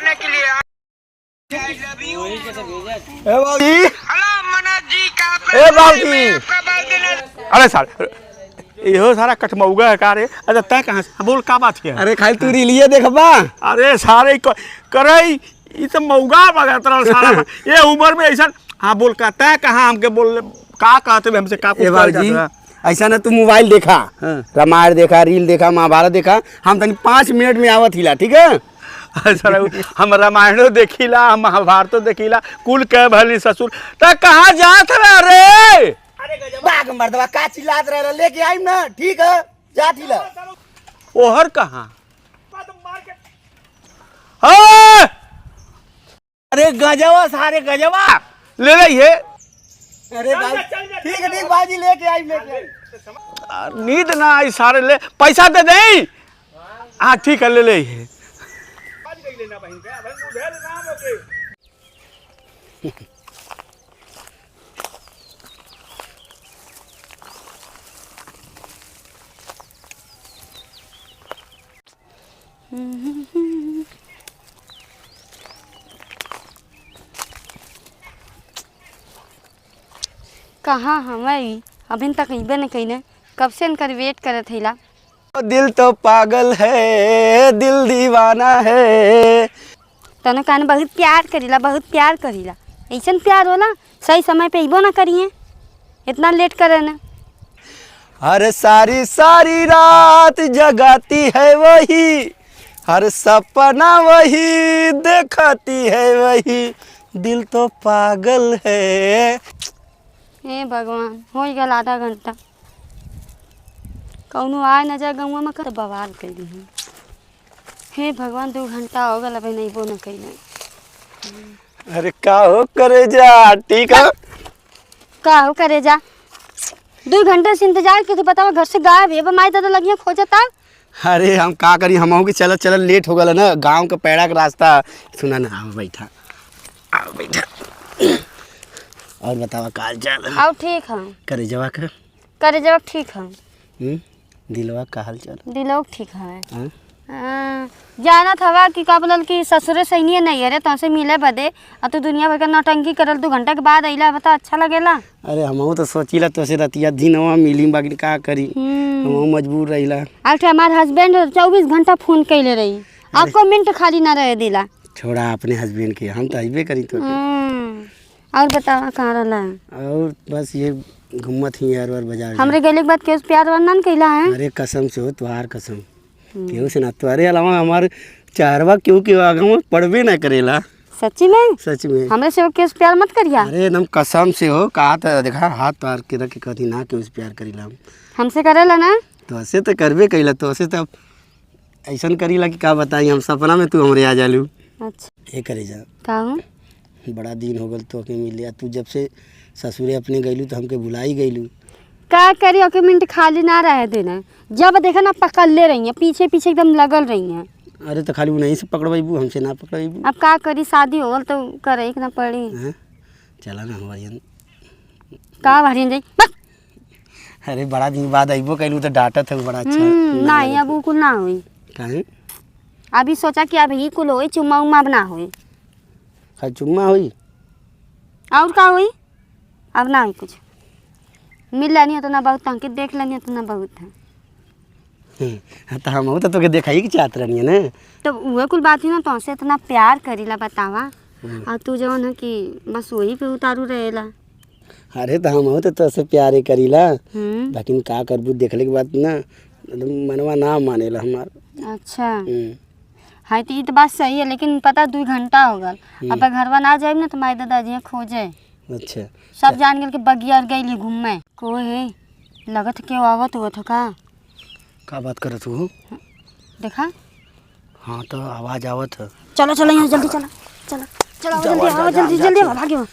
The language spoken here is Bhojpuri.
करने के लिए। ए बाबूजी। हेलो मनोज जी, कहाँ पे ए हैं? बाबूजी। मैं आपका बाल देना। अरे साले, इहो सारा कटमौगा है का रे? अच्छा, तय कहाँ से? बोल, का बात है? अरे खाली तू रीलिए देखबा। अरे सारे करई ई तो मौगा बगत रहल सारा। ये उम्र में ऐसा? हाँ बोल, का तय कहाँ? हमके बोल, का कहते हमसे, का कुछ ए बाबूजी, करे जात है? ऐसा ना तू मोबाइल देखा, हाँ। रामायण देखा, रील देखा, महाभारत देखा, हम तनी 5 मिनट में आवत हिला, ठीक है? अरे साला, हम रामायणो देखिला, हम महाभारतो देखिला, कुल के भली ससुर त कहाँ जात रहे रे? बाग मर्दवा, का चिल्लात रहे? लेके आई ना, ठीक है, जात हिला। ओहर कहाँ? हाँ! अरे गजवा, सारे गजवा ले ले ये। अरे ठीक है, ठीक बाजी, लेके आई, लेके आई। नींद ना आई सारे। ले, पैसा दे दे। हाँ ठीक है, ले ले ये। कहाँ हमारी अभी तक अबे न कहीं, कब से इनकर वेट करत हिला। दिल तो पागल है, दिल दीवाना है। तने कान बहुत प्यार करीला, बहुत प्यार करीला। ऐसन प्यार होला? सही समय पे अबो ना करिए, इतना लेट करे ना। हर सारी सारी रात जगाती है वही, हर सपना वही दिखाती है वही, दिल तो पागल है। हे भगवान, हो गल आधा घंटा, कौनो आए न जाए गौवा में कर बवाल कर दी। हे भगवान, 2 घंटा हो गल, अभी नहीं बो न कहीं। अरे का हो करे जा, ठीक है? का हो करे जा? 2 घंटे से इंतजार के तो बताओ, घर से गायब है, माई दादा लगिया खोजता। अरे हम का करी, हम के चलत चलत लेट हो गल ना, गांव के पैड़ा के रास्ता। सुना ना, आओ बैठा, आओ बैठा। और बतावा, का हाल चाल? आओ ठीक है। करे जवा का? करे जब ठीक है। दिलवा का हाल चाल? दिलों ठीक है। हाँ? हाँ, जानत हवा कि का बोलल कि ससुरे सही नहीं अरे तुमसे मिले बदे आ तू दुनिया भर का नौटंकी करल, 2 घंटा के बाद अइला, बता, अच्छा लगेला? अरे हमहू तो सोचिला तो से रतिया दिन वहाँ मिली, बाकी का करी, हमहू मजबूर रहिला। आठ हमार हस्बैंड 24 घंटा फोन कैले रही, आपको मिनट खाली ना रहे दिला। छोड़ा अपने हस्बैंड के, हम तो अइबे करी तो। और बतावा, कहाँ रहला? और बस ये घूमत ही यार और बाजार। हमरे गले के बाद केस प्यार वार ना न कैला है? अरे कसम से हो, तुहार कसम, केहू से ना, तुम्हारे अलावा हमार चारवा क्यों के आगे पड़बे ना करेला। सच्ची में? सच में। हमरे से केस प्यार मत करिया। अरे एकदम कसम से हो, कहा था देखा, हाथ पार के रख के कहती ना कि उस प्यार करीला हम। हमसे करेला ना? तो ऐसे तो करबे कइला, तो ऐसे तो ऐसन करीला कि का बताई, हम सपना में तू हमरे आ जालू। अच्छा। ये करे जा। का हूँ? बड़ा दिन हो गल तो के मिले, तू जब से ससुरे अपने गइलू तो हमके भुलाई गइलू। का करी, ओके मिनट खाली ना रहे देना, जब देखा ना पकड़ ले रही है, पीछे पीछे एकदम लगल रही है। अरे तो खाली नहीं से पकड़बू, हमसे ना पकड़बू? अब का करी, शादी हो गल तो करे के ना पड़ी। हैं, चला ना हमारी। का भरिन जाई बस। अरे बड़ा दिन बाद अइबो कइलू तो डांटत है बड़ा अच्छा। नहीं, अब उ कुल ना होई। काहे? अभी सोचा कि अब ही कुल होई, चुम्मा उम्मा अब ना होई। खाली चुम्मा होई? और का होई? अब ना होई कुछ। मिल लेनी हो तो ना बहुत, तंके देख लेनी हो तो ना बहुत है। तो हम तो तोके देखाई के चाहत रहनी है ना। तो उहे कुल बात ही ना, तुमसे इतना प्यार करीला बतावा, और तू जौन है कि बस वही पे उतारू रहेला। अरे तो हम तो तोसे प्यारे करीला। लेकिन का करबू, देखले के बाद ना एकदम मनवा ना मानेला हमार। अच्छा। हाँ तो ये तो बात सही है, लेकिन पता 2 घंटा हो गल, अब घरवा ना जाए ना तो माई दादाजी खोजे। अच्छा। सब जान गए कि बगिया और गई घूमे को है। लगत के आवत हुआ था का? का बात करत हो? देखा। हाँ तो आवाज आवत है। चलो चलो, यहाँ जल्दी चलो, चलो चलो, आओ जल्दी, आओ जल्दी जल्दी, आओ, भागियो।